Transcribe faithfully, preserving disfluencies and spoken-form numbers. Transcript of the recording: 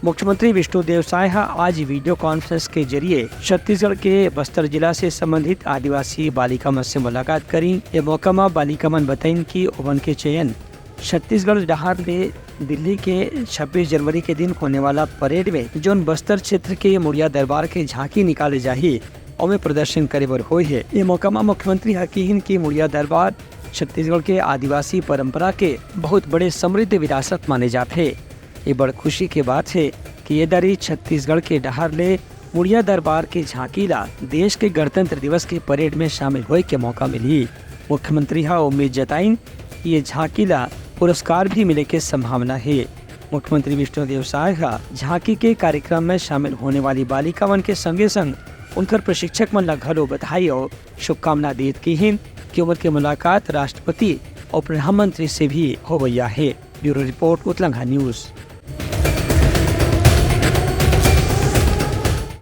मुख्यमंत्री विष्णुदेव साय ह आज वीडियो कॉन्फ्रेंस के जरिए छत्तीसगढ़ के बस्तर जिला से संबंधित आदिवासी बालिका मन से मुलाकात करीन। ये मौका म बालिका मन बताइन कि ओमन के चयन छत्तीसगढ़ डहार ले दिल्ली के छब्बीस जनवरी के दिन होने वाला परेड में जोन बस्तर क्षेत्र के मुड़िया दरबार के झांकी निकाले जाही, ओमे प्रदर्शन करे बर होए हे। ये मौका म मुख्यमंत्री ह किहिन कि मुड़िया दरबार छत्तीसगढ़ के आदिवासी परंपरा के बहुत बड़े समृद्ध विरासत माने जाथे। ये बड़ खुशी के बात हे कि ये दरी छत्तीसगढ़ के डहार ले मुड़िया दरबार के झांकी ला देश के गणतंत्र दिवस के परेड में शामिल होए के मौका मिलही। मुख्यमंत्री ह उम्मीद जताइन कि ये झांकी ला पुरस्कार भी मिले के संभावना हे। मुख्यमंत्री विष्णुदेव साय ह झांकी के कार्यक्रम में शामिल होने वाली बालिका मन के संगे संग उनकर प्रशिक्षक मन ला घलो बधाई और शुभकामना देत किहिन कि ओमन के मुलाकात राष्ट्रपति और प्रधानमंत्री से भी होवइया हे। Bureau report, Utlangha news.